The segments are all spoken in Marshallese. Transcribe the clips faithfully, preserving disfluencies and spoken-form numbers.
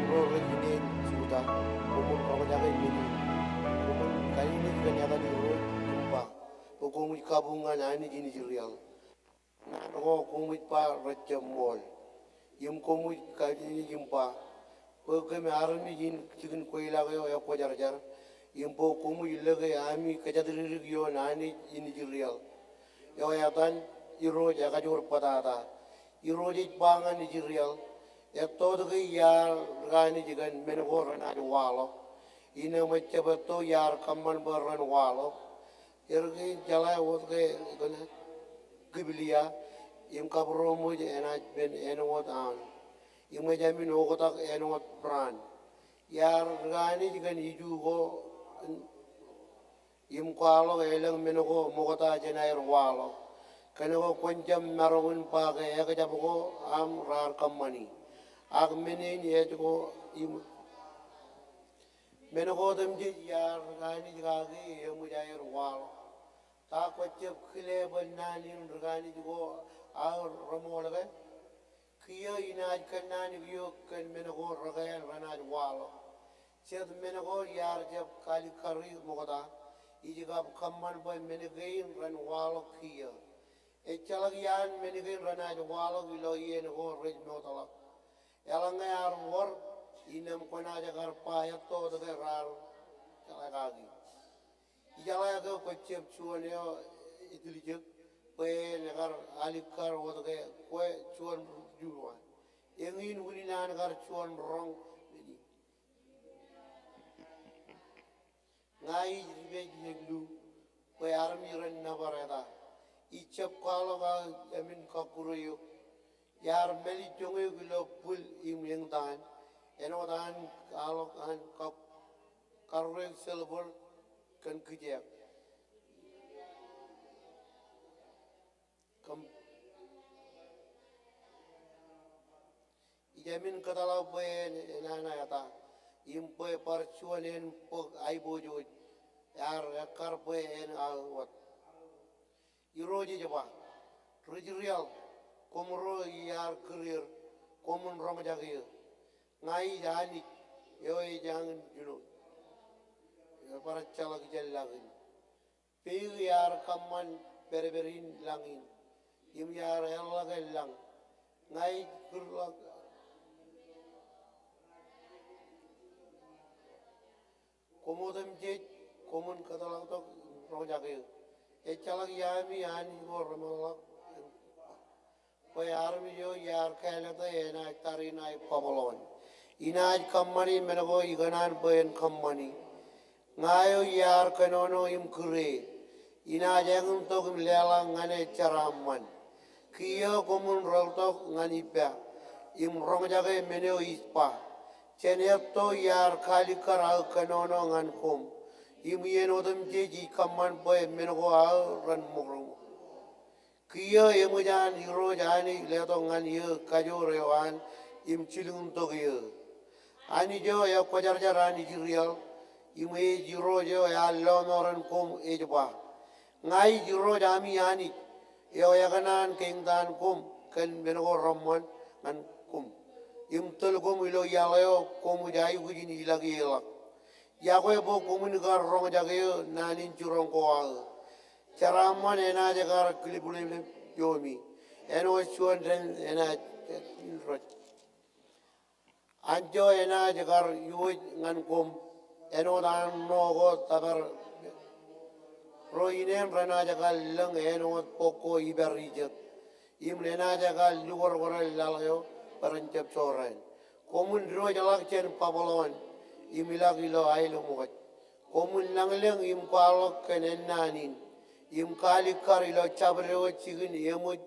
ro rej ineen Juda, koṃwin roñjake men in. Koṃwin kalōklōj kōn etan Irooj im ba bwe koṃij kabuñ ñan Anij in Israel. Naan ko koṃij ba rej jab ṃool. Im koṃij kakeememej im ba bwe kōm armej in jikin kweilọk eo ekwōjarjar, im bwe koṃij lōke ami kōjatdikdik ioon Anij in Israel, eo etan Irooj ekajoor bōtata. Irooj ej ba ñan Israel, etto ke iar dik Anij kōn men ko renaaj waḷọk? Innām ejjab etto iar kōṃṃan bwe ren waḷọk. Erkein jeḷā wōt ke kōn Biblia im kabūroṃōj enaaj pen āinwōt aon. Im ejāmin oktak āinwōt brand. Iar dik Anij kōn iju ko im kwaḷọk elōñ men ko ṃokta jān aer waḷọk. Kōnke kwōn jab maroñ in ba ke ekjab ko aṃ raar kōṃṃani. Ak men in ej ko im men ko otemjej iar dik Anij kaki eṃōj aer waḷọk. Ta kwōjab kile bwe naan in dik Anij ko aō reṃool ke? Kiiō inaaj kōnnaan eok kōn men ko rekāāl renaaj waḷọk. Jet men ko iar jab kalikkari ṃokta, ij kab kōṃṃan bwe men kein ren waḷọk kiiō. Ejjeḷọk iaan men kein renaaj waḷọk ilo iien ko rej mootḷọk. Eḷaññe ear wōr, innām kwōnaaj kar ba etto ke raar jeḷā kaki. Ijeḷā ke kwōjab juon eo etiljek bwe en ekar alikkar wōt ke kwe juon ri-, juon. Eñin unin an kar juon roñ men in. Ña ij ripeej ijin lu bwe armej ren nōbar eta. Ij jab kwaḷọk aō jāmin kọkkure eok. Iar mālejjoñ eok ilo bwil im eñtaan, āinwōt an kwaḷọk an kab karreoik silver kōn kijeek. Kōm Ij jāmin kōtḷọk bwe en enana eta, im bwe bar juon ānbōk aiboojoj ear ekkar bwe en aō wōt. Irooj ej ba, ri Israel, koṃro iar kūr er, koṃwin roñjake eō. Ña ij Anij eo ejañin jino, ebar ejjeḷọk ijeḷḷọkin. Peik iar kōṃṃan pedped in lañ in, im iar eḷḷọke lañ. Ña ij kūrḷọk. Koṃ otemjej, koṃwin kōtḷọk tok im roñjake eō. Ejjeḷọk iaami Anij ko remootḷọk. Bwe armej eo iar kāālōte enaaj tariṇae Babilon. Inaaj kōṃṃani men ko ikōṇaan bwe en kōṃṃani. Ña eo iar kōnono im kūr e, inaaj āñintok im leḷọk ñan e jeraaṃṃan. Kiiō koṃwin reḷtok ñan ippa im roñjake men eo ij ba. Jān etto iar kaalikkar aō kōnono ñan koṃ, im iien otemjej ij kōṃṃan bwe men ko aō ren ṃōkroṃōk. Kiiō eṃōj an Irooj Anij letok ñan eō kajoor eo an im jilkintok eō. Anij eo ekwōjarjar an Israel, im ej Irooj eo ear lọmọọren koṃ ej ba, ña ij Irooj ami Anij eo ekōṇaan keñtaan koṃ kōn men ko reṃṃan ñan koṃ, im tōl koṃ ilo iaḷ eo koṃij aikuj in ilọk ie ḷọk. Iọkwe bwe koṃwin kar roñjake eō naan in jiroñ ko aō. Jeraaṃṃan enaaj kar kilipḷipḷip iomi, āinwōt juon dān enaaj rej. Anjọ enaaj kar iwōj ñan koṃ, āinwōt an ṇo ko tōpar. Ro ineen renaaj kar lōñ āinwōt bok ko ipar ijet, im renaaj kar lukorkore laḷ eo bwe ren jab jorrāān. Koṃwin diwōjḷọk jān Babilon im ilọk ilo aelōñ ṃokaj. Koṃwin lañlōñ im kwaḷọk kōn ennaan in, im kaalikkar ilo jabdewōt jikin eṃōj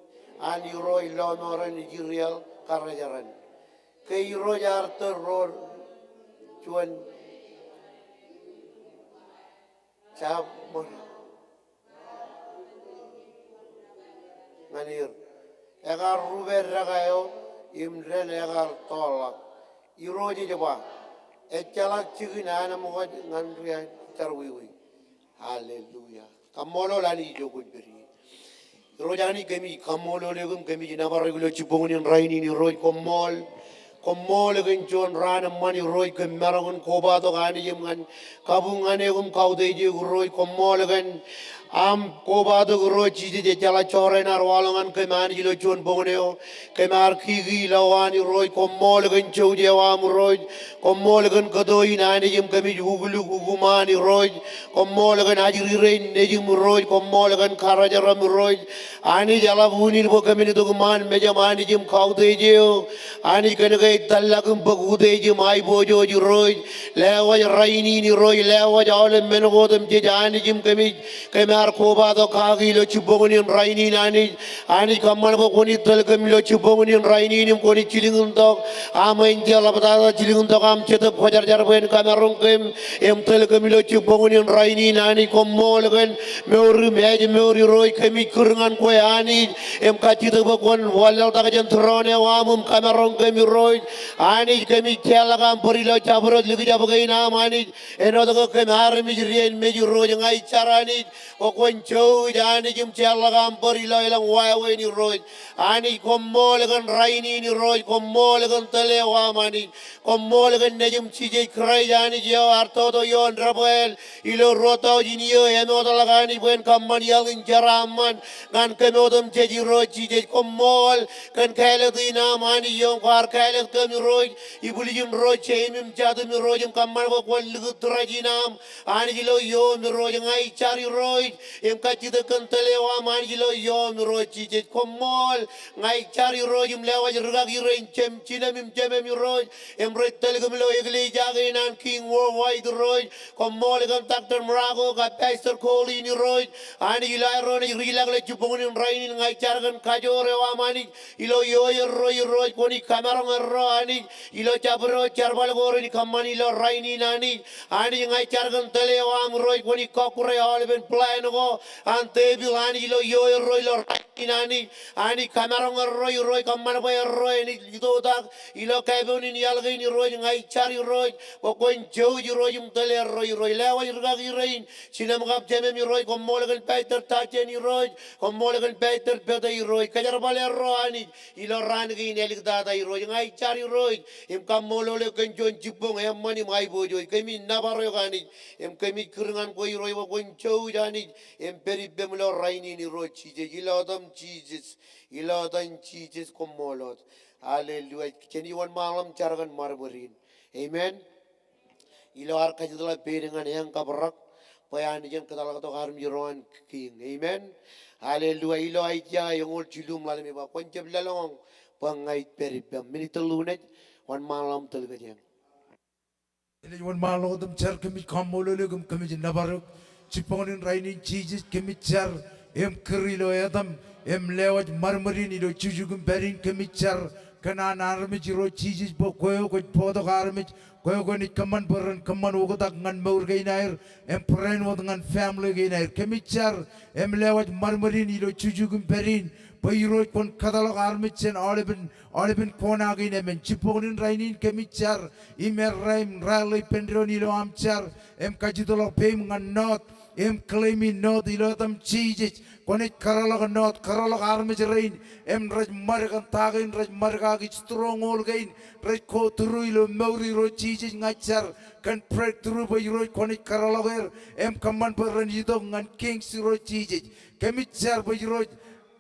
an Irooj lọmọọren Israel kar ejeren. Ke Irooj ear tōl ro juon jab ṃōn ñan er. Ekar rup eddeka eo im dān ekar tọọrḷọk. Irooj ej ba, ejjeḷọk jikin anemkwōj ñan ri-jar wiwi. Hallelujah. Kaṃṃoolol Anij ijo kwōj pād ie. Irooj Anij kōmij kaṃṃoolol eok im kōmij nōbar eok ilo jibboñin rainin. Irooj koṃṃool. Koṃṃool kōn juon raan eṃṃan Irooj, kōm maroñ in kobatok Anij im ñan kabuñ ñan eok im kautiej eok Irooj. Koṃṃool kōn aṃ kobatok Irooj Jisōs, ejjeḷọk jorrāān ear waḷọk ñan kōm Anij ilo juon boñōn eo. Kōm ar kiki ilowaan Irooj, koṃṃool kōn jouj eo aṃ Irooj. Koṃṃool kōn kōto in Anij im kōmij ukluk ukuṃaan Irooj. Koṃṃool kōn ajri rein nejiṃ Irooj, koṃṃool kōn karijeram Irooj. Anij eḷap unin bwe kōmin itok iṃaan mejaṃ Anij im kautiej eok. Anij kōnke ej tōllọk im bōk utiej im aiboojoj Irooj. Lewōj rainin Irooj, lewōj aolep men ko otemjej Anij im kōmij, kōm ar kobatok kaki ilo jibboñōn in rainin Anij. Anij kōṃṃan bwe kwōnaaj tōl kōm ilo jibboñōn in rainin im kwōnaaj jilkintok aṃ enjeḷ ḷaptata, jilkintok aṃ Jetōb Kwōjarjar bwe en kamaroñ kōm im tōl kōm ilo jibboñōn in rainin Anij. Koṃṃool kōn mour im ājmour Irooj, kōmij kūr ñan kwe Anij im kajjitōk bwe kwōn wanlaḷtak jān tūroon eo aṃ im kamaroñ kōm Irooj. Anij kōmij jeorḷọk aṃ bōd ilo jabdewōt likjab kein aṃ Anij. Āinwōt ke kōm armej dien mej Irooj, ña ij jar Anij bwe kwōn jouj Anij im jeorḷọk aṃ bōd ilo elōñ wāween Irooj. Anij koṃṃool kōn rainin Irooj, koṃṃool kōn tōl eo aṃ Anij. Koṃṃool kōn Nejiṃ Jisōs Kraist Anij eo ear toto ioon debwāāl ilo ruo taujin iiō, eṃootḷọk Anij bwe en kōṃṃan iaḷ in jeraaṃṃan ñan kōm otemjej Irooj Jisōs. Koṃṃool kōn kāālōt in aṃ Anij eo kwaar kāālōt kōm Irooj, ibwiljin ro jeim im jatūm Irooj, im kōṃṃan bwe kwōn likūt tūraj in aṃ Anij ilo iooṃ Irooj. Ña ij jar Irooj im kajjitōk kōn tōl eo aṃ Anij ilo iooṃ Irooj Jisōs. Koṃṃool, ña ij jar Irooj im lewōj rikaki rein jemem, jinōm im jemem Irooj, im rej tōl kōm ilo eklejia kein an Kiiñ Worldwide Irooj. Koṃṃool kōn Doctor Morocco kab Pastor Colleen Irooj. Anij ilo aerro enaaj ri-ilọk ilo jibboñōn in rainin, ña ij jar kōn kajoor eo aṃ Anij ilo iooerro Irooj, kwōnaaj kōmaroñ erro Anij ilo jabdewōt jerbal ko renaaj kōṃṃan ilo rainin Anij. Anij ña ij jar kōn tōl eo aṃ Irooj, kwōnaaj kọkkure aolepen plan ko an devil Anij ilo iooerro ilo rainin Anij. Anij kōmaroñ erro Irooj, kōṃṃan bwe erro enaaj itoitak ilo kapoon in iaḷ kein Irooj. Ña ij jar Irooj bwe kwōn jouj Irooj im tōl erro Irooj. Lewōj rikaki rein, jinōm kab jemem Irooj. Koṃṃool kōn Pastor Tajen Irooj. Koṃṃool kōn Pastor Pete Irooj. Kōjerbal erro Anij ilo raan kein āliktata Irooj. Ña ij jar Irooj im kaṃṃoolol eok kōn juon jibboñ eṃṃan im aiboojoj. Kōmij nōbar eok Anij im kōmij kūr ñan kwe Irooj bwe kwōn jouj Anij im pād ippem ilo rainin Irooj Jisōs. Ilo etaṃ Jisōs. Ilo etaṃ Jisōs, koṃṃool wōt. Hallelujah. Jen wōnṃaanḷọk im jar kōn ṃadṃōd in. Amen. Ilo ad kajjitḷọk peiid ñan eañ kabrak bwe Anij en kōtḷọk tok armej ro an Kiiñ. Amen. Hallelujah. Ilo Aiseia eñoul jilu im ḷalem ej ba, kwōn jab lōḷñọñ bwe ña ij pād ippām. Minister Lunej, wōnṃaanḷọk im tōl kōj eañ. Ij wōnṃaanḷọk wōt im jar, kōmij kaṃṃoolol eok im kōmij nōbar eok. Jibboñōn in rainin Jisōs kōmij jar im kūr ilo etaṃ im lewōj ṃadṃōd in ilo jujuk im pād in. Kōmij jar kōn an armej Irooj Jisōs bwe kwe eo kwōj bōktok armej, kwe eo kwōnaaj kōṃṃan bwe ren kōṃṃan oktak ñan mour kein aer im barāinwōt ñan family kein aer. Kōmij jar im lewōj ṃadṃōd in ilo jujuk im pād in bwe Irooj kwōn kōtḷọk armej jān aolepen, aolepen kona kein emān. Jibboñōn in rainin kōmij jar im errā im rally ippān doon ilo aṃ jar im kajjitḷọk peiṃ ñan North im claim e North ilo etaṃ Jisōs. Kwōnaaj kōrọọlḷọk North, kōrọọlḷọk armej rein im rej ṃad kōn ta kein rej ṃad kaki, stronghold kein rej go through ilo mour Irooj Jisōs. Ña ij jar kōn breakthrough bwe Irooj kwōnaaj kōrọọlḷọk er im kōṃṃan bwe ren itok ñan Kings Irooj Jisōs. Kōmij jar bwe Irooj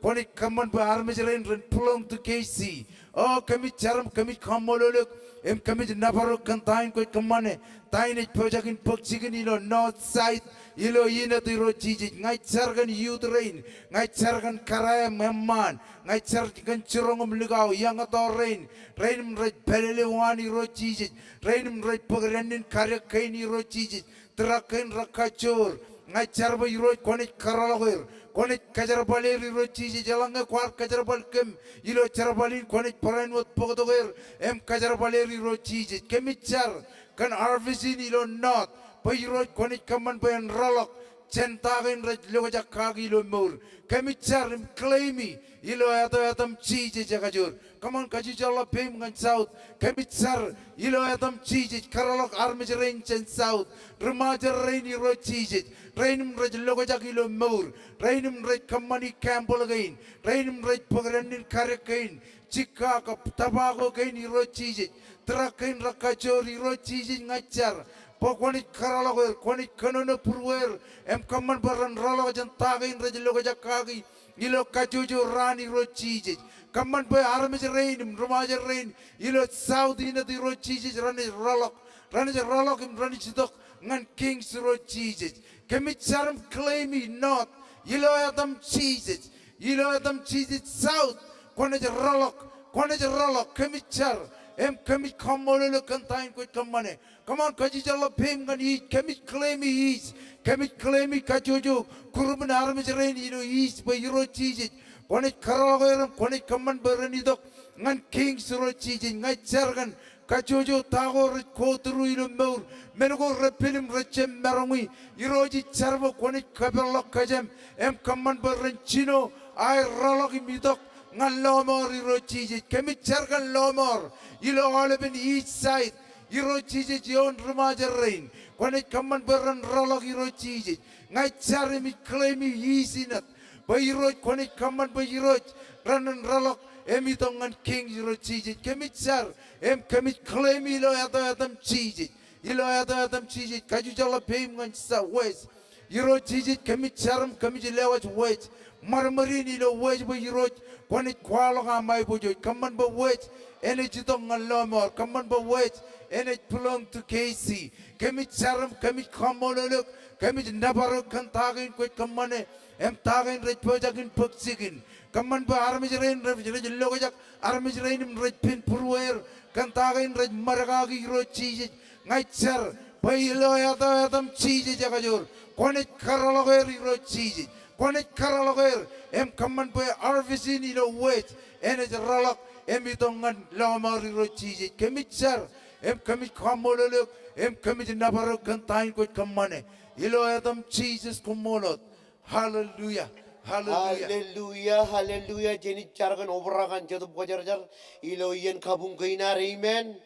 kwōnaaj kōṃṃan bwe armej rein ren belong to K C. O, kōmij jar im kōmij kaṃṃoolol eok im kōmij nōbar eok kōn ta in kwōj kōṃṃane, ta in ej pojak in bōk jikin ilo North Side ilo inōt Irooj Jisōs. Ña ij jar kōn youth rein, ña ij jar kōn kōrā im eṃṃaan, ña ij jar kōn jiroñ im likao, iọkwe to rein, rein im rej pālele waan Irooj Jisōs, rein im rej bōk dānnin kadek kein Irooj Jisōs, truck kein rekajoor. Ña ij jar bwe Irooj kwōnaaj kōrọọlḷọk er, kwōnaaj kōjerbal er Irooj Jisōs, eḷaññe kwaar kōjerbal kōm ilo jerbal in, kwōnaaj barāinwōt bōktok er im kōjerbal er Irooj Jisōs. Kōmij jar kōn harvest in ilo North bwe Irooj kwōnaaj kōṃṃan bwe en rọọlḷọk jān ta kein rej lokjak kaki ilo mour. Kōmij jar im claim e ilo etan Jisōs ekajoor. Come on, kajjojo ḷọk peiṃ ñan South. Kōmij jar ilo etan Jisōs, kōrọọlḷọk armej rein jān South, ri-Ṃajeḷ rein Irooj Jisōs, rein im rej lokjak ilo mour, rein im rej kōṃṃani gamble kein, rein im rej bōk dān in kadek kein, cigar kab tobacco kein Irooj Jisōs, drug kein rekajjoor Irooj Jisōs, ña ij jar bwe kwōnaaj kōrọọlḷọk er, kwōnaaj kōnono būrueir, im kōṃṃan bwe ren rọọlḷọk jān ta kein rej lokjak kaki ilo kajjojo raan Irooj Jisōs. Kōṃṃan bwe armej rein im ri-Ṃajeḷ rein ilo South Innet Irooj Jisōs renaaj rọọlḷọk, renaaj rọọlḷọk im renaaj itok ñan Kings Irooj Jisōs. Kōmij jar im claim e North ilo etan Jisōs. Ilo etan Jisōs, South, kwōnaaj rọọlḷọk, kwōnaaj rọọlḷọk, kōmij jar, im kōmij kaṃṃoolol eok kōn ta in kwōj kōṃṃane. Come on, kajjojo ḷọk peiṃ ñan East, kōmij claim e East, kōmij claim e kajjojo group in armej rein ilo East bwe Irooj Jisōs, kwōnaaj kōrọọlḷọk er im kwōnaaj kōṃṃan bwe ren itok ñan Kings Irooj Jisōs. Ña ij jar kōn kajjojo ta ko rej go through ilo mour, men ko repel im rejjab maroñi. Irooj ij jar bwe kwōnaaj kōpeḷḷọk kōjām im kōṃṃan bwe ren jino aer rọọlḷọk im itok ñan lọmọọr Irooj Jisōs. Kōmij jar kōn lọmọọr ilo aolepen East Side Irooj Jisōs ioon ri-Ṃajeḷ rein. Kwōnaaj kōṃṃan bwe ren rọọlḷọk Irooj Jisōs. Ña ij jar im ij claim e East Innet bwe Irooj kwōnaaj kōṃṃan bwe Irooj ren rọọlḷọk im itok ñan Kings Irooj Jisōs. Kōmij jar im kōmij claim e ilo etan, etan Jisōs. Ilo etan, etan Jisōs, kajjojo ḷọk peiṃ ñan South West. Irooj Jisōs, kōmij jar im kōmij lewōj West. Ṃadṃōd in ilo West bwe Irooj kwōnaaj kwaḷọk aṃ aiboojoj. Kōṃṃan bwe West enaaj itok ñan lọmọọr. Kōṃṃan bwe West enaaj belong to K C. Kōmij jar im kōmij kaṃṃoolol eok, kōmij nōbar eok kōn ta kein kwōj kōṃṃane im ta kein rej pojak in bōk jikin. Kōṃṃan bwe armej rein rej, rej lokjak, armej rein im rej pen būrueir kōn ta kein rej ṃōd kaki Irooj Jisōs. Ña ij jar bwe ilo etan, etan Jisōs ekajoor, kwōnaaj kōrọọlḷọk er Irooj Jisōs. Kwōnaaj kōrọọlḷọk er im kōṃṃan bwe harvest in ilo West enaaj rọọlḷọk im itok ñan lọmọọr Irooj Jisōs. Kōmij jar im kōmij kaṃṃoolol eok im kōmij nōbar eok kōn ta in kwōj kōṃṃane. Ilo etan Jisōs, koṃṃool wōt. Hallelujah. Hallelujah. Hallelujah, hallelujah. Jen jar kōn obrak an Jetōb Kwōjarjar ilo iien kabuñ kein ad. Amen.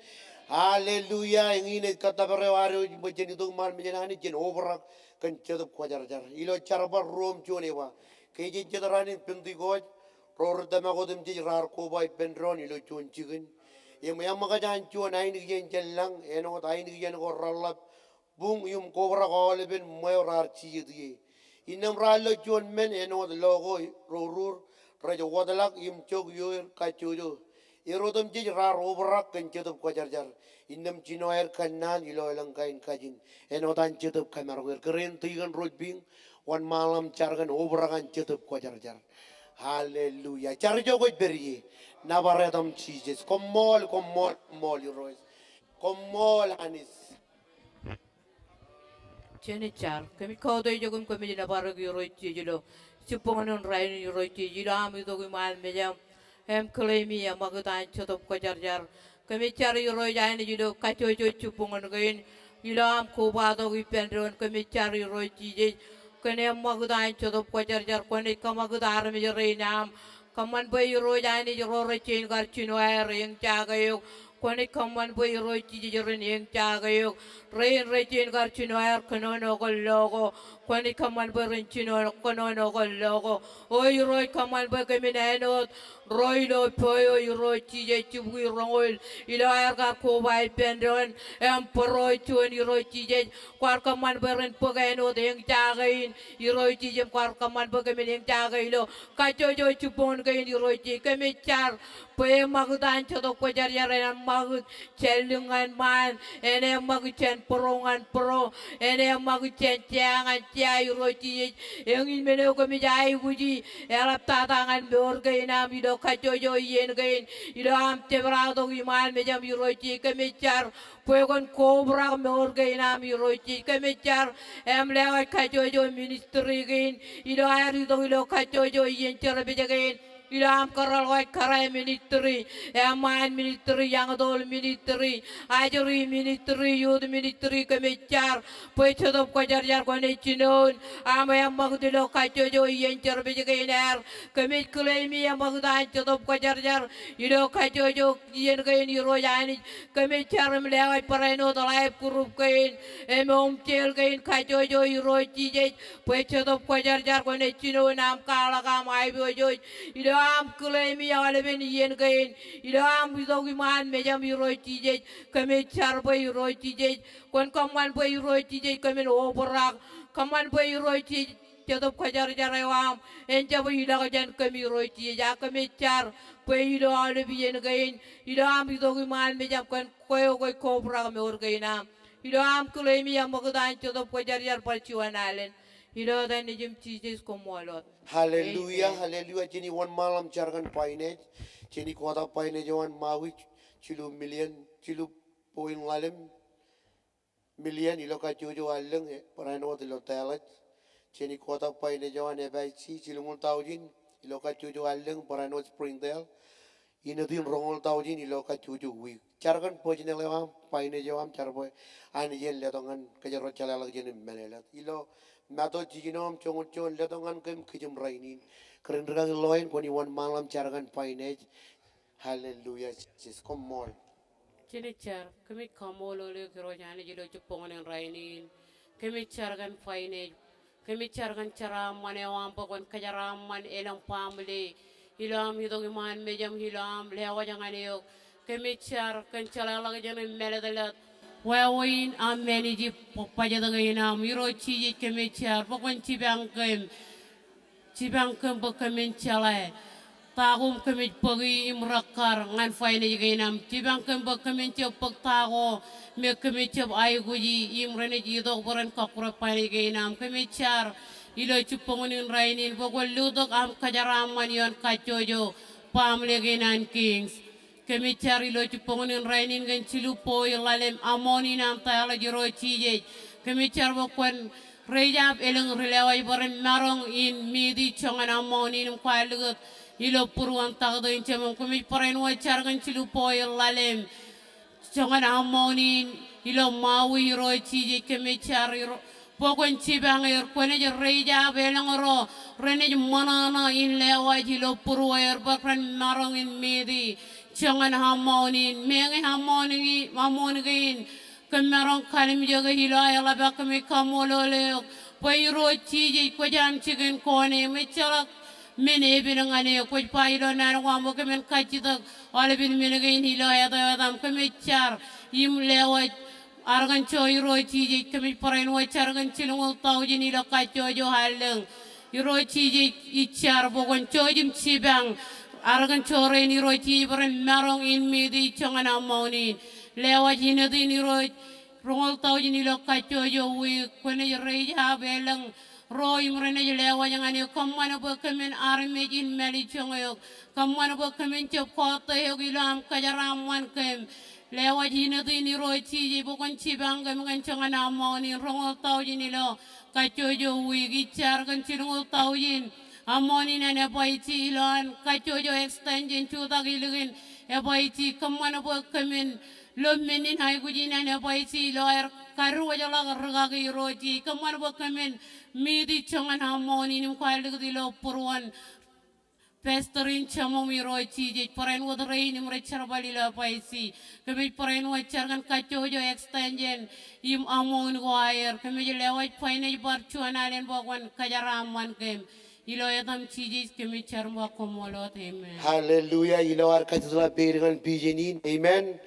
Hallelujah. Eñin ej kōttōpar eo ad eo ej bwe jen itok iṃaan mejān Anij, jen obrak kōn Jetōb Kwōjarjar. Ilo Jerbal ruo im juon ej ba, ke jen jet raan in Pentekost, ro ri tōmak otemjej raar koba ippān doon ilo juon jikin. Im eṃōkaj an juon ainikien jān lañ, āinwōt ainikien ko reḷḷap buñ im kobrak aolepen ṃweo raar jijet ie. Innām raar lo juon men āinwōt lo ko ro rur rej wōtlọk im jok ioer kajjojo. Er otemjej raar obrak kōn Jetōb Kwōjarjar. Innām jino aer kōnnaan ilo elōñ kain kajin āinwōt an Jetōb kōmaroñ er. Kōrā in tikōn Rojpiñ, wōnṃaanḷọk im jar kōn obrak an Jetōb Kwōjarjar. Hallelujah. Jar ijo kwōj pād ie. Nōbar etan Jisōs. Koṃṃool, koṃṃool, koṃṃool Irooj. Koṃṃool Anij. Jen jar. Kōmij kautiej eok im kōmij nōbar eok Irooj Jisōs ilo jibboñōn rainin Irooj Jisōs ilo am itok iṃaan mejaṃ im claim e eṃṃakūt an Jetōb Kwōjarjar. Kōmij jar Irooj Anij ilo kajjojo jibboñōn kein ilo am kobatok ippān doon. Kōmij jar Irooj Jisōs kōn eṃṃakūt an Jetōb Kwōjarjar. Kwōnaaj kōṃakūt armej rein aṃ. Kōṃṃan bwe Irooj Anij ro rej jañin kar jino aer eñjake eok. Kwōnaaj kōṃṃan bwe Irooj Jisōs ren eñjake eok. Rein rej jañin kar jino aer kōnono kōn lo ko, kwōnaaj kōṃṃan bwe ren jino kōnono kōn lo ko. O Irooj, kōṃṃan bwe kōmin āinwōt ro ilo po eo Irooj Jisōs, jibukwi roñoul, ilo aer kar koba ippān doon im bōro juon Irooj Jisōs. Kwaar kōṃṃan bwe ren bōk āinwōt eñjake in Irooj Jisōs, im kwaar kōṃṃan bwe kōmin eñjake ilo kajjojo jibboñōn kein Irooj Jisōs. Kōmij jar bwe eṃṃakūt an Jetōb Kwōjarjar en eṃṃakūt jān lik ñan ṃaan, en eṃṃakūt jān bōro ñan bōro, en eṃṃakūt jān jea ñan jea Irooj Jisōs. Eñin men eo kōmij aikuji, eḷaptata ñan mour kein am ilo kajjojo iien kein, ilo am jepḷaaktok iṃaan mejaṃ Irooj Jisōs. Kōmij jar bwe kwōn kobrak mour kein am Irooj Jisōs. Kōmij jar im lewōj kajjojo ministry kein ilo aer itok ilo kajjojo iien jerbal kein. ilo aṃ kōrọọl wōj kōrā ministry, eṃṃaan ministry, young adult ministry, archery ministry, youth ministry, kōmij jar bwe Jetōb Kwōjarjar kwōnaaj jinoin aṃ eṃṃakūt ilo kajjojo iien service kein aer. Kōmij claim eṃṃakūt an Jetōb Kwōjarjar ilo kajjojo iien kein Irooj Anij. Kōmij jar im lewōj barāinwōt life group kein im home cell kein kajjojo Irooj Jisōs bwe Jetōb Kwōjarjar kwōnaaj jinoin aṃ kwaḷọk aṃ aiboojoj ilo aṃ claim e aolepen iien kein ilo aṃ itok iṃaan mejaṃ Irooj Jisōs. Kōmij jar bwe Irooj Jisōs kwōn kōṃṃan bwe Irooj Jisōs kōmin obrak. Kōṃṃan bwe Irooj Jisōs Jetōb Kwōjarjar eo aṃ en jab ilọk jān kōm Irooj Jisōs. Ak kōmij jar bwe ilo aolep iien kein ilo aṃ itok iṃaan mejaṃ kōn kwe eo kwōj kobrak mour kein aṃ. Ilo aṃ claim e eṃṃakūt an Jetōb Kwōjarjar bar juon alen. Ilo etan Nejiṃ Jisōs, koṃṃool wōt. Hallelujah, amen. Hallelujah. Jen wōnṃaanḷọk im jar kōn finance. Jen kōtọk finance eo an Maui, jilu million, jilu point ḷalem million ilo kajjojo allōñ, e, barāinwōt ilo Dallas. Jen kōtọk finance eo an F I C, jilñuul taujin ilo kajjojo allōñ, barāinwōt Springdale. Inōt in roñoul taujin ilo kajjojo wiik. Jar kōn personal eo aṃ, finance eo aṃ, jar bwe Anij en letok ñan kōjro jeḷāḷọkjeṇ im mālōtlōt. Ilo Matu jiljino im joñoul juon, letok ñan kōm kijem rainin. Kōrā in rikaki Loin, kwōn wōnṃaanḷọk im jar kōn finance. Hallelujah, Jisōs. Koṃṃool. Jen jar, kōmij kaṃṃoolol eok Irooj Anij ilo jibboñōn in rainin. Kōmij jar kōn finance. Kōmij jar kōn jeraaṃṃan eo aṃ bwe kwōn kōjeraaṃṃan elōñ family ilo aṃ itok iṃaan mejaṃ ilo aṃ lewōj ñan eok. Kōmij jar kōn jeḷāḷọkjeṇ im mālōtlōt wāween aṃ manage budget kein aṃ. Irooj Jisōs, kōmij jar bwe kwōn jipañ kōm. Jipañ kōm bwe kōmin jeḷā ta ko im kōmij bōki im rekkar ñan finance kein aṃ. Jipañ kōm bwe kōmin jab bōk ta ko me kōmij jab aikuji im renaaj itok bwe ren kọkkure finance kein aṃ. Kōmij jar ilo jibboñōn in rainin bwe kwōn lutōk aṃ kōjeraaṃṃan ioon kajjojo family kein an Kings. Kōmij jar ilo jibboñōn in rainin kōn jilu point ḷalem amount in aṃ taḷọk Irooj Jisōs. Kōmij jar bwe kwōn raise up elōñ ri lewōj bwe ren maroñ in meet e joñan amount in im kwaar likūt ilo būruon taktō in Jemem. Kōmij barāinwōt jar kōn jilu point ḷalem joñan amount in ilo Maui Irooj Jisōs. Kōmij jar Irooj bwe kwōn jipañ er, kwōnaaj raise up elōñ ro renaaj ṃōṇōṇō in lewōj ilo būrueir bwe ren maroñ in meet e joñan amount in. Meñe amount in, amount kein kōm maroñ kalimjeke ilo aeḷap, ak kōmij kaṃṃoolol eok bwe Irooj Jisōs kwōj aṃ jikin kone im ejjeḷọk men epen ñan eok. Kwōj ba ilo naan ko aṃ bwe kōmin kajjitōk aolepen men kein ilo etan etaṃ. Kōmij jar im lewōj Arkansas Irooj Jisōs, kōmij barāinwōt jar kōn jilñuul taujin ilo kajjojo allōñ. Irooj Jisōs, ij jar bwe kwōn jouj im jipañ Arkansas rein Irooj Jisōs bwe ren maroñ in meet e joñan amount in. Lewōj inōt in Irooj, roñoul taujin ilo kajjojo wiik, kwōnaaj raise up elōñ ro im renaaj lewōj ñan eok. Kōṃṃan bwe kōmin armej in mālejjoñ eok. Kōṃṃan bwe kōmin jab kọọte eok ilo aṃ kōjeraaṃṃan kōm. Lewōj inōt in Irooj Jisōs bwe kwōn jipañ kōm kōn joñan amount in, roñoul taujin ilo kajjojo wiik. Ij jar kōn jilñuul taujin amount in an F I C ilo an kajjojo extension jutak ilikin F I C. Kōṃṃan bwe kōmin lo men in aikuj in an F I C ilo aer kadiwōjḷọk rikaki Irooj Jisōs. Kōṃṃan bwe kōmin meet e joñan amount in im kwaar likūt ilo būruon pastor in Jemem Irooj Jisōs. Barāinwōt rein im rej jerbal ilo F I C. Kōmij barāinwōt jar kōn kajjojo extension im amount ko aer. Kōmij lewōj finance bar juon alen bwe kwōn kōjeraaṃṃan kōm. Ilo etaṃ Jisōs kōmij jar im ba koṃṃool wōt, amen. Hallelujah. Ilo ad kajjitōk peid ñan vision in. Amen.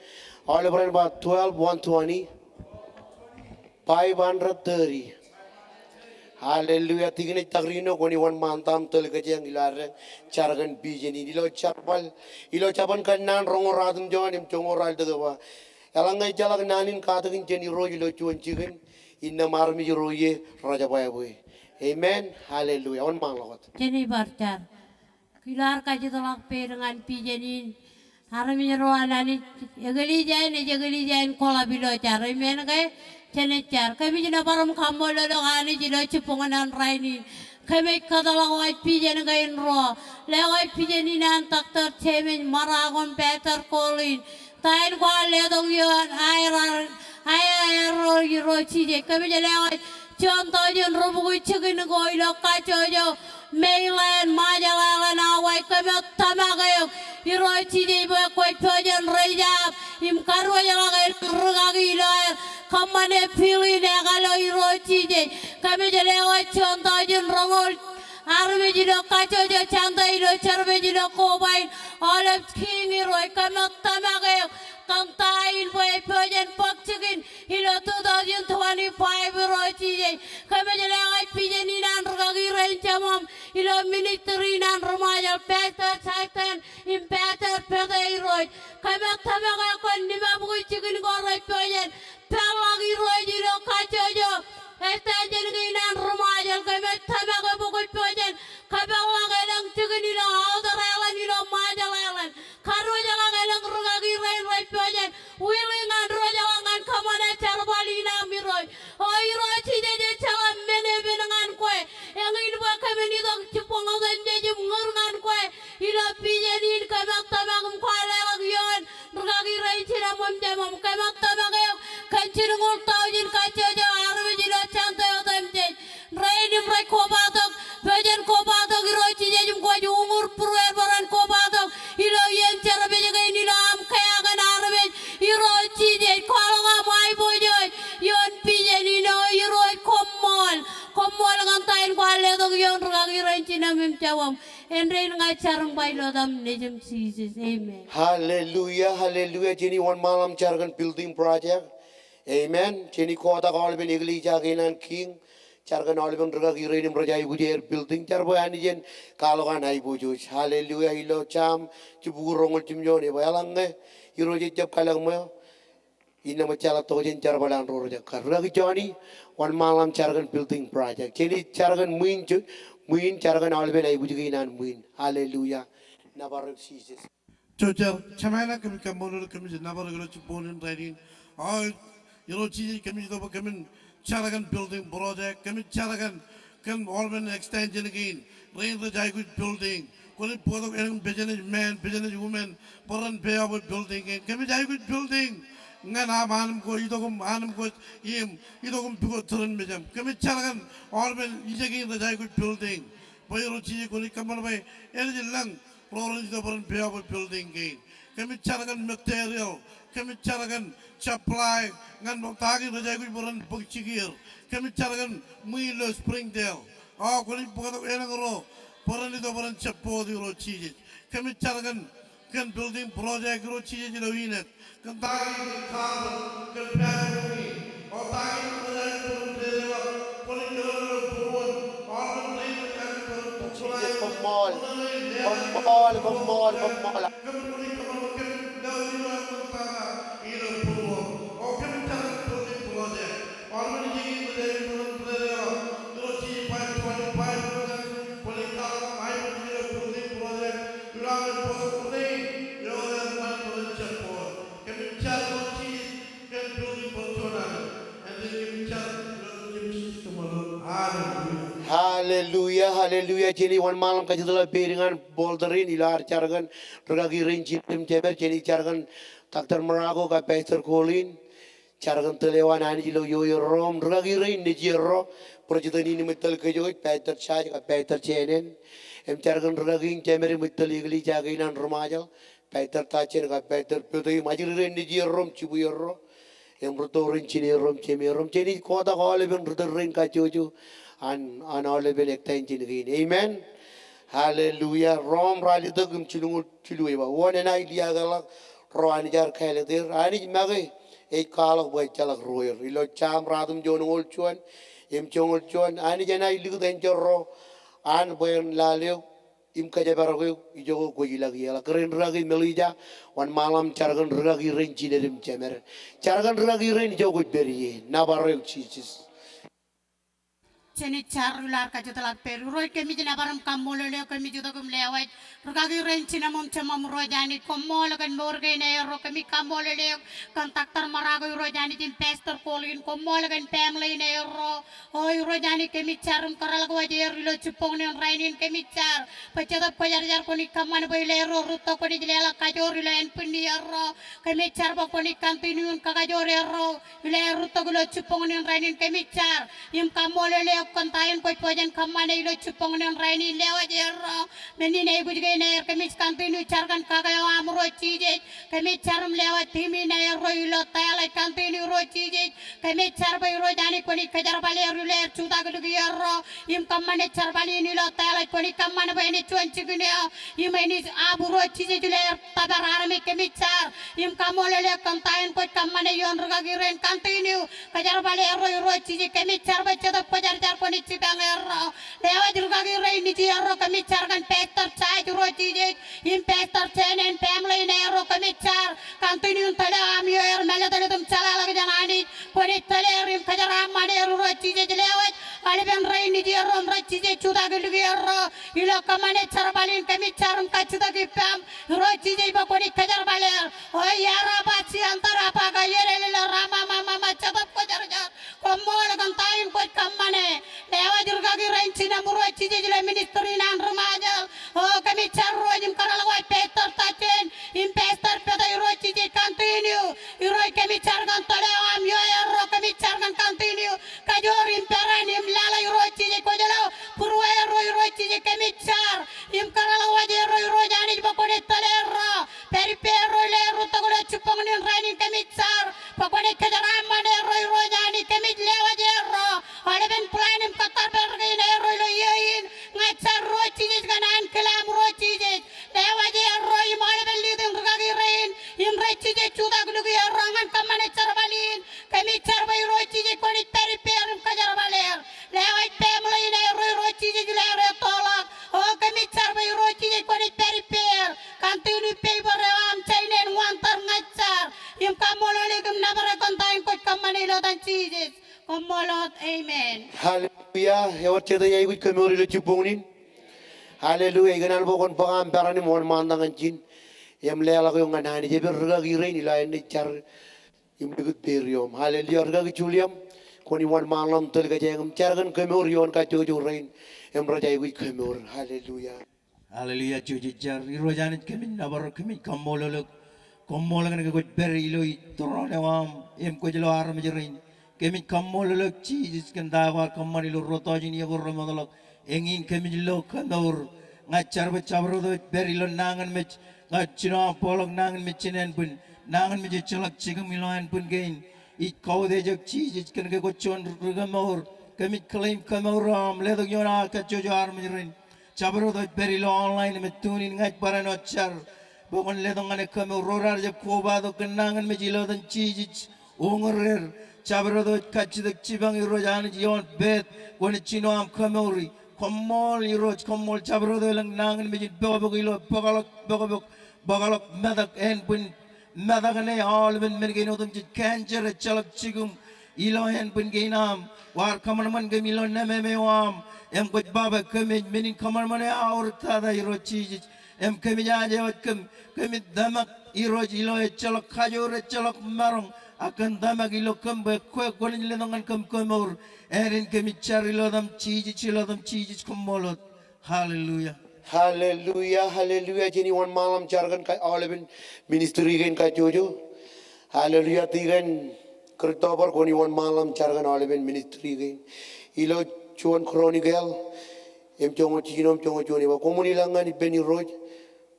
Aolep ren ba twelve, one twenty. Five hundred thirty. Hallelujah. Tikōn ej tak ri ino kwōn wōnṃaantak im tōl kōjeañ ilo ad jar kōn vision in. Ilo jerbal, ilo jabōn Kōnnaan roñoul ruatimjuon im joñoul ralitōk ej ba, eḷaññe ejjeḷọk naan in katakin jān Irooj ilo juon jikin, innām armej ro ie rej jab ebwe. Amen. Hallelujah. Wōnṃaanḷọk wōt. Jen bar jar. Ilo ad kajjitōk peid ñan vision in, armej ro an Anij, eklejia in ej eklejia in koḷap ilo jar. Amen ke? Jen jar. Kōmij nōbar im kaṃṃoolol eok Anij ilo jibboñōn in rainin. Kōmij kōtḷọk wōj pijen kein ruo. Lewōj pijen in an Doctor James Marago im Pastor Colin. Ta in kwaar letok ioon aer, aer ro Irooj Jisōs. Kōmij lewōj juon tọujin rubukwi jikin ko ilo kajjojo mainland Ṃajeḷ aelōñ, Hawaii. Kōmij tōmak eok Irooj Jisōs bwe kwōj pojak in rej jab im kadiwōjḷọk elōñ rūkaki ilo aer kōṃṃane bill in ekalo Irooj Jisōs. Kōmij lewōj juon tọujin roñoul armej ilo kajjojo Janta ilo service ilo koba in aolep kiiñ Irooj. Kōmij tōmak eok kōn ta in bwe ej pojak in bōk jikin ilo two thousand twenty-five Irooj Jisōs. Kōmij lewōj pijen in an rūkaki rein jemām ilo ministry in an ri Ṃajeḷ, Pastor Satan im Pastor Pete Irooj. Kōmij tōmak eok kōn limabukwi jikin ko rej pojak in peḷḷọk Irooj ilo kajjojo extension kein an ri Ṃajeḷ. Kōmij tōmak eok bwe kwōj pojak in kōpeḷḷọk elōñ jikin ilo outer island ilo Ṃajeḷ aelōñ. Kadiwōjḷọk elōñ rūkaki rein rej pojak in willing ñan diwōjḷọk ñan kōṃṃane jerbal in aṃ Irooj. O Irooj Jisōs, ejjeḷọk men epen ñan kwe. Eñin bwe kōmin itok jibboñ otemjej im ñūr ñan kwe ilo pijen in. Kōmij tōmak im kwaar leḷọk ioon rūkaki rein jinem im jemām. Kōmij tōmak eok kōn jilñuul tọujin kajjojo armej ilo Janta otemjej. Rein im rej kobatok, pojak in kobatok Irooj Jisōs im kwōj uñūr būrueir bwe ren kobatok ilo iien service kein ilo aṃ kea kōn armej Irooj Jisōs. Kwaḷọk aṃ aiboojoj ioon pijen in, O Irooj. Koṃṃool, koṃṃool kōn ta in kwaar letok ioon rūkaki rein jinem im jemām. Āindein ña ij jar im ba ilo etaṃ Nejiṃ Jisōs. Amen. Hallelujah, hallelujah. Jen wōnṃaanḷọk im jar kōn building project. Amen. Jen kotak aolepen eklejia kein an Kiiñ. Jar kōn aolepen rūkaki rein im rej aikuj aer building. Jar bwe Anij en kwaḷọk an aiboojoj. Hallelujah. Ilo Sam jibukwi roñoul jimjuon ej ba, eḷaññe Irooj ejjab kalōk ṃweo, innām ejjeḷọk tokjān jerbal an ro rej kar. Rūkaki Johnny, wōnṃaanḷọk im jar kōn building project. Jen jar kōn ṃwiin, jar kōn aolepen aikuj kein an ṃwiin. Hallelujah. Nōbar eok Jisōs. Jar, jemān, kōmij kōṃṃan, kōmij nōbar eok ilo jibboñōn in rainin. O Irooj Jisōs, kōmij itok bwe kōmin jar kōn building project, kōmij jar kōn, kōn aolepen extension kein, rein rej aikuj building. Kwōnaaj bōktok elōñ business man, business woman, bwe ren pay off building kein. Kōmij aikuj building ñan aṃ anōṃ ko, itok im anōṃ ko im, itok im pukot tūrin mejaṃ. Kōmij jar kōn aolepen ije kein rej aikuj building. Bwe Irooj Jisōs kwōnaaj kōṃṃan bwe enaaj lōñ ro ren itok bwe ren pay off building kein. Kōmij jar kōn material, kōmij jar kōn supply, ñan ṃōk ta kein rej aikuj bwe ren bōk jikier. Kōmij jar kōn ṃwiin ilo Springdale. O kwōnaaj bōktok elōñ ro bwe ren itok bwe ren support Irooj Jisōs. Kōmij jar kōn, kōn building project Irooj Jisōs ilo Enid. Kōn ta kein, kōn carpet, kōn bathroom kein. O ta kein rej aikuj bwe ren dedeḷọk, kwōnaaj kōnono ilo būruon, o ren rej aikuj bwe ren bōk jikier. Koṃṃool, koṃṃool, koṃṃool, koṃṃool. Kōmij kōnono kōmij lewōj ilo aṃ ṃōk tata ilo būruon. O kōmij jar kōn building project. O ren rej aikuj bwe ren dedeḷọk. Irooj Jisōs, kwōnaaj kwaḷọk aṃ aiboojoj ilo building project. Ilo aṃ bōktok rein eo rej aikuj bwe ren support. Kōmij jar Irooj Jisōs kōn building bwe ren juon aō. Hallelujah. Hallelujah, hallelujah. Jen wōnṃaanḷọk im kajjitōk ḷọk peiid ñan Paul Tōre in ilo ad jar kōn rūkaki rein jinem im jemed. Jen jar kōn Doctor Marago kab Pastor Colin. Jar kōn tōl eo an Anij ilo ioerro im rūkaki rein nejierro. President in im tōl kōjwōj, Pastor Judge kab Pastor Jenen. Im jar kōn rūkaki in jemed im tōl eklejia kein an ri Ṃajeḷ. Pastor Tajen kab Pastor Pete im ajri rein nejierro im jibwierro. Im rūtto rein jinerro im jemerro. Im jen kotak aolepen ri tōl rein kajjojo an, an aolepen extension kein. Amen. Hallelujah. Rom ralitōk im jilñuul jilu ej ba, wōn enaaj liaakḷọk ro Anij ear kāālōt er? Anij make ej kwaḷọk bwe ejjeḷọk ro er. Ilo Sam ratimjuon joñoul juon im joñoul juon, Anij enaaj likūt enjeḷ ro an bwe en lale eok im kōjparok eok ijoko kwōj ilọk ie. Ḷọk kōrā in rūkaki Melissa, wōnṃaanḷọk im jar kōn rūkaki rein jined im jemed. Jar kōn rūkaki rein ijo kwōj pād ie. Nōbar eok Jisōs. Jen jar ilo ad kajjitōk ippān Irooj. Kōmij nōbar im kaṃṃoolol eok, kōmij itok im lewōj rūkaki rein jinem im jemem Irooj Anij. Koṃṃool kōn mour kein erro. Kōmij kaṃṃoolol eok kōn Doctor Marako Irooj Anij im Pastor Colin. Koṃṃool kōn family in erro. O Irooj Anij, kōmij jar im kōrā ḷọk wōj er ilo jibboñōn in rainin. Kōmij jar bwe Jetōb Kwōjarjar kwōnaaj kōṃṃan bwe ilo erro rūtto kwōnaaj leḷọk kajoor ilo ānbwinnierro. Kōmij jar bwe kwōnaaj continue in kakajoor erro ilo aer rūtto ilo jibboñōn in rainin. Kōmij jar im kaṃṃoolol eok kōn ta in kwōj bōk jān kōṃṃane ilo jibboñōn in rainin. Lewōj erro men in aikuj kein aer. Kōmij continue jar kōn kake eo aṃ Irooj Jisōs. Kōmij jar im lewōj team in erro ilo tōl eo ej continue Irooj Jisōs. Kōmij jar bwe Irooj Anij kwōnaaj kōjerbal er ilo aer jutak likierro im kōṃṃane jerbal in ilo tōl eo ej. Kwōnaaj kōṃṃan bwe enaaj juon jikin eo im enaaj abu Irooj Jisōs ilo aer tōpar armej. Kōmij jar im kaṃṃoolol eok kōn ta in kwōj kōṃṃane ioon rūkaki rein. Continue kōjerbal erro Irooj Jisōs. Kōmij jar bwe Jetōb Kwōjarjar kwōnaaj jipañ erro. Lewōj rūkaki rein nejierro. Kōmij jar kōn Pastor Jaj Irooj Jisōs im Pastor Jen en family in erro. Kōmij jar continue in tōl eo aṃ ioon er, mālōtlōt im jeḷāḷọkjeṇ Anij. Kwōnaaj tōl er im kōjeraaṃṃan er Irooj Jisōs. Lewōj aolepen rein nejierro im rej jijet jutak likierro ilo kōṃṃane jerbal in. Kōmij jar im kajjitōk ippaṃ Irooj Jisōs bwe kwōnaaj kōjerbal er. O iar aba siantar aba ka ielelel er amamamama Jetōb Kwōjarjar. Koṃṃool kōn ta in kwōj kōṃṃane. Lewōj rūkaki rein jinem Irooj Jisōs ilo ministry in an ri Ṃajeḷ. O kōmij jar Irooj im kōrā ḷọk wōj Pastor Tajen im Pastor Peter Irooj Jisōs. Continue Irooj. Kōmij jar kōn tōl eo aṃ ioon erro. Kōmij jar kōn continue kajoor im peran im laḷ Irooj Jisōs. Kwōj lo būruerro Irooj Jisōs. Kōmij jar im kōrā ḷọk wōj erro Irooj Anij bwe kwōnaaj tōl erro. Pād ippārro ilo aer rūtto ilo jibboñōn in rainin. Kōmij jar bwe kwōnaaj kōjeraaṃṃan erro Irooj Anij. Kōmij lewōj erro aolepen plan im kōttar pād kein erro ilo iiō in. Ña ij jar Irooj Jisōs kōn ankilaam Irooj Jisōs. Lewōj erro im aolepen leading rūkaki rein im rej jijet jutak likierro ñan kōṃṃane jerbal in. Kōmij jar bwe Irooj Jisōs kwōnaaj pād ippāer im kōjerbal er. Lewōj family in erro Irooj Jisōs ilo aer ettoḷọk. O kōmij jar bwe Irooj Jisōs kwōnaaj pād ippāer. Continue favor eo aṃ jān āinwōt tar. Ña ij jar im kaṃṃoolol eok im nōbar eok kōn ta in kwōj kōṃṃane ilo etan Jisōs. Koṃṃool wōt. Amen. Hallelujah. Ewōr jet ej aikuj kōmour ilo jibboñōn in? Hallelujah. Ikōṇaan bwe kwōn bōk aṃ peran im wōnṃaantak ñan ijin im leḷọk eok ñan Anij. Ej pād rūkaki rein ilo aer naaj jar im likūt pād ioṃ. Hallelujah. Rūkaki Juliam, kwōn wōnṃaanḷọk im tōl kōjeañ im jar kōn kōmour ioon kajjojo rein im rej aikuj kōmour. Hallelujah. Hallelujah. Jouj im jar. Irooj Anij, kōmij nōbar eok, kōmij kaṃṃoolol eok. Koṃṃool kōn ke kwōj pād ilo throne eo aṃ im kwōj lo armej rein. Kōmij kaṃṃoolol eok Jisōs kōn ta eo kwaar kōṃṃan ilo rūtto jān iiō ko remootḷọk. Eñin kōmij lo kōmour. Ña ij jar bwe jabdewōt eo ej pād ilo nañinmej, ña ij jino aṃ bōkḷọk nañinmej jān ānbwin. Nañinmej ejjeḷọk jikin ilo ānbwin kein. Ij kautiej eok Jisōs kōn ke kwōj juon ri kōmour. Kōmij claim kōmour eo aṃ letok ioon aō kajjojo armej rein. Jabdewōt eo ej pād ilo online im ej tune in, ña ij barāinwōt jar bwe kwōn letok ñan e kōmour. Ro raar jab kobatok kōn nañinmej ilo etan Jisōs. Uñūr er. Jabdewōt eo ej kajjitōk jipañ Irooj Anij ioon pād, kwōnaaj jino aṃ kōmouri. Koṃṃool Irooj, koṃṃool. Jabdewōt eo elōñ nañinmej in pokpok ilo bōkḷọk, bōkbōk, bōkḷọk metak ānbwin, metak ṇe aolepen men kein otemjej. Cancer ejjeḷọk jikin ilo ānbwin kein aṃ. Kwaar kōṃanṃan kōm ilo nememe eo aṃ im kwōj ba bwe kōmij men in kōṃanṃan eo aorōk tata Irooj Jisōs. Im kōmij aje wōj kōm, kōmij tōmak Irooj ilo ejjeḷọk kajoor, ejjeḷọk maroñ, ak kōn tōmak ilo kōm bwe kwe kwōnaaj letok ñan kōm kōmour. Āinwōt in kōmij jar ilo etan Jisōs, ilo etan Jisōs, koṃṃool wōt. Hallelujah. Hallelujah, hallelujah. Jen wōnṃaanḷọk im jar kōn aolepen ministry kein kajjojo. Hallelujah. Tikōn Christopher, kwōn wōnṃaanḷọk im jar kōn aolepen ministry kein. Ilo juon Chronicle im joñoul jiljino im joñoul juon ej ba, koṃwin ilọk ñan ippān Irooj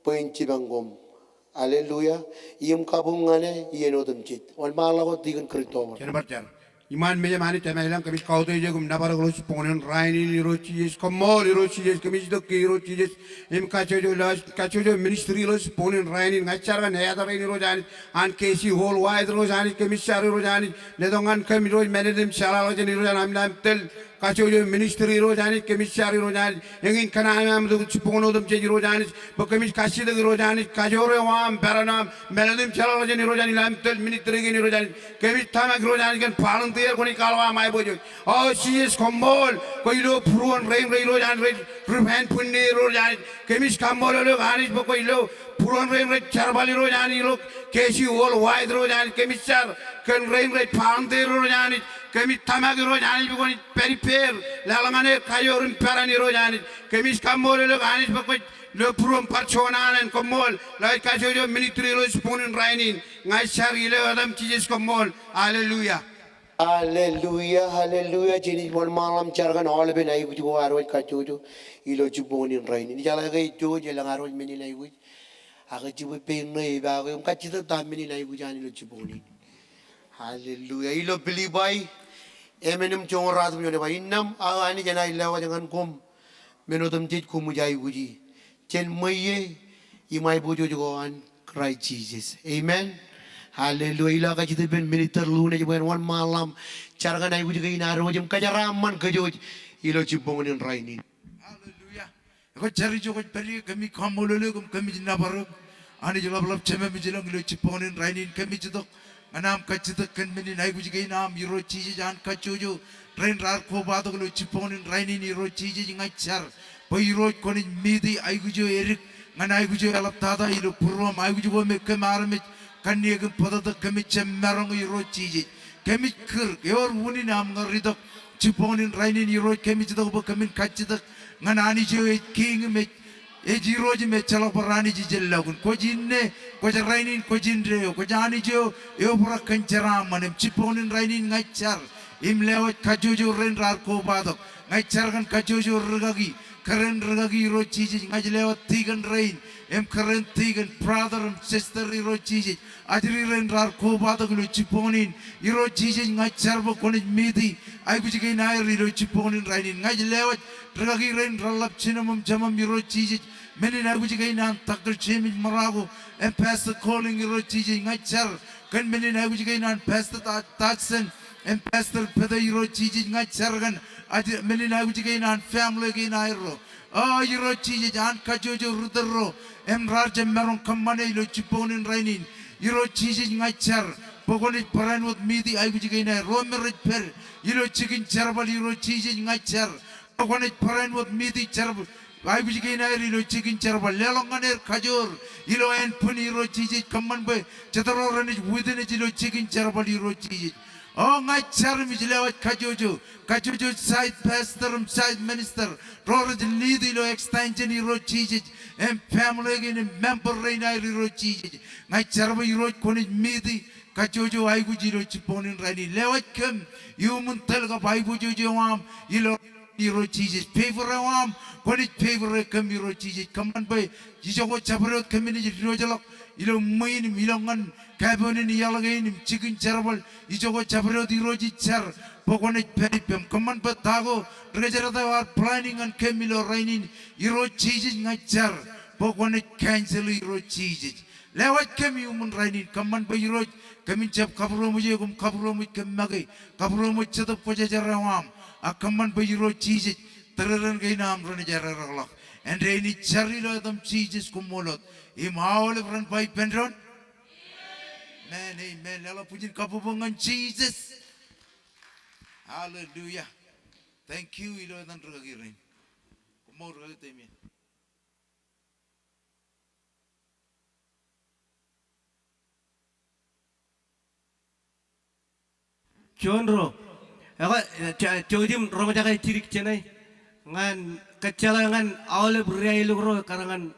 bwe en jipañ koṃ. Hallelujah. Im kabuñ ñan e iien otemjej. Wōnṃaanḷọk wōt Tikōn Christopher. Jen bar jar. Iṃaan mejaṃ Anij Tōmak ilañ, kōmij kautiej eok im nōbar eok ilo jibboñōn in rainin Irooj Jisōs. Koṃṃool Irooj Jisōs, kōmij itok ke Irooj Jisōs im kajjojo ilo, kajjojo ministry ilo jibboñōn in rainin. Ña ij jar kōn elder rein Irooj Anij, an K C worldwide Irooj Anij, kōmij jar Irooj Anij, letok ñan kōm Irooj men in im jeḷāḷọkjeṇ Irooj Anij, aṃ naan im tōl kajjojo ministry Irooj Anij, kōmij jar Irooj Anij, eñin kōṇaan eo aṃ tok jibboñōn otemjej Irooj Anij, bwe kōmij kajjitōk Irooj Anij, kajoor eo aṃ, peran eo aṃ, mālōtlōt im jeḷāḷọkjeṇ Irooj Anij, ilo aṃ tōl ministry kein Irooj Anij, kōmij tōmak Irooj Anij kōn volunteer kwōnaaj kwaḷọk aṃ aiboojoj. O Jisōs koṃṃool, kwōj lo būruon rein rej Irooj Anij, rej ripen bwinne Irooj Anij, kōmij kaṃṃoolol eok Anij bwe kwōj lo būruon rein rej jerbal Irooj Anij, ilo K C worldwide Irooj Anij, kōmij jar kōn rein rej volunteer Irooj Anij, kōmij tōmak Irooj Anij bwe kwōnaaj pād ippāer, leḷọk ñan er kajoor im peran Irooj Anij. Kōmij kaṃṃoolol eok Anij bwe kwōj lo būruon bar juon alen, koṃṃool, lewōj kajjojo ministry ilo jibboñōn in rainin, ña ij jar ilo etaṃ Jisōs koṃṃool. Hallelujah. Hallelujah, hallelujah. Jen wōnṃaanḷọk im jar kōn aolepen aikuj ko ad wōj kajjojo ilo jibboñōn in rainin. Ijeḷā ke ej jouj, elōñ ad wōj men in aikuj. Ak jibwe pein ṇe ej ba ke im kajjitōk ta men in aikuj an ilo jibboñōn in. Hallelujah. Ilo Pilippai emān im joñoul ruatimjuon ej ba, innām aō Anij enaaj lewōj ñan koṃ men otemjej koṃij aikuji jān ṃweiie im aiboojoj ko an Kraist Jisōs. Amen. Hallelujah. Ilo kajjitōk ippān minister Lun ej ba en wōnṃaanḷọk im jar kōn aikuj kein ad wōj im kōjeraaṃṃan kōj wōj ilo jibboñōn in rainin. Hallelujah. Ekwe jar ijo kwōj pād ie, kōmij kaṃṃoolol eok im kōmij nōbar eok. Anij ḷapḷap Jemem ej ilōñ, ilo jibboñōn in rainin kōmij itok ñan aṃ kajjitōk kōn men in aikuj kein aṃ Irooj Jisōs, an kajjojo rein raar kobatok ilo jibboñōn in rainin Irooj Jisōs, ña ij jar bwe Irooj kwōnaaj meet e aikuj eo edik ñan aikuj eo eḷaptata ilo būruōṃ, aikuj ko me kōm armej kanniōk im bōtōktōk, kōmij jab maroñ Irooj Jisōs. Kōmij kūr, ewōr unin aṃ ñor itok jibboñōn in rainin Irooj, kōmij itok bwe kōmin kajjitōk ñan Anij eo ej Kiiñ im ej, ej Irooj im ejjeḷọk bar anij ijellọkun. Kwōj inne, kwōj rainin, kwōj indeeo, kwōj Anij eo eobrak kōn jeraaṃṃan im jibboñōn in rainin ña ij jar im lewōj kajjojo rein raar kobatok. Ña ij jar kōn kajjojo rūkaki, kōrā in rūkaki Irooj Jisōs, ña ij lewōj tikōn rein im kōrā in tikōn, brother im sister Irooj Jisōs, ajri rein raar kobatok ilo jibboñōn in Irooj Jisōs, ña ij jar bwe kwōnaaj meet e aikuj kein aer ilo jibboñōn in rainin. Ña ij lewōj rūkaki rein reḷap jinōm im jemem Irooj Jisōs, men in aikuj kein an Doctor James Marago im Pastor Colin Irooj Jisōs, ña ij jar kōn men in aikuj kein an Pastor Ta-, Dodson im Pastor Peter Irooj Jisōs, ña ij jar kōn, a, men in aikuj kein an family kein aerro. O Irooj Jisōs, an kajjojo ri tōl ro im raar jab maroñ kōṃṃane ilo jibboñōn in rainin. Irooj Jisōs, ña ij jar bwe kwōnaaj barāinwōt meet e aikuj kein aer ro me rej pād ilo jikin jerbal. Irooj Jisōs, ña ij jar bwe kwōnaaj barāinwōt meet e jerbal aikuj kein aer ilo jikin jerbal. Leḷọk ñan er kajoor ilo ānbwin Irooj Jisōs, kōṃṃan bwe jet ro renaaj witness ilo jikin jerbal Irooj Jisōs. O ña ij jar im ij lewōj kajjojo, kajjojo site pastor im site minister ro rej lead ilo extension Irooj Jisōs, im family kein im member rein aer Irooj Jisōs. Ña ij jar bwe Irooj kwōnaaj meet e kajjojo aikuj ilo jibboñōn in rainin. Lewōj kōm iuṃwin tōl kab aiboojoj eo aṃ ilo Irooj Jisōs. Favor eo aṃ kwōnaaj favor e kōm Irooj Jisōs. Kōṃṃan bwe ijoko jabdewōt kōmij diwōjḷọk ilo ṃwiin im ilọk ñan kapoon in iaḷ kein im jikin jerbal. Ijoko jabdewōt Irooj ij jar bwe kwōnaaj pād ippām. Kōṃṃan bwe ta ko ri-kōjdat eo ear planning ñan kōm ilo rainin, Irooj Jisōs, ña ij jar bwe kwōnaaj cancel e Irooj Jisōs. Lewōj kōm iuṃwin rainin. Kōṃṃan bwe Irooj kōmin jab kabūroṃōj eok im kabūroṃōj kōm make, kabūroṃōj Jetōb Kwōjarjar eo aṃ. Ak kōṃṃan bwe Irooj Jisōs, tūrerein kein aṃ renaaj ererekḷọk. Āindein ij jar ilo etaṃ Jisōs, koṃṃool wōt. Im aolep ren ba ippān doon, amen, amen. Leḷọk bwijin kabbokbok ñan Jisōs. Hallelujah. Thank you ilo etan rūkaki rein. Koṃṃool rūkaki Damien. Juon ro. Ekwe, e, jouj im roñjake jidik jeṇe ñan kōjjeḷā ñan aolep ri-aelōñ ro ekkar ñan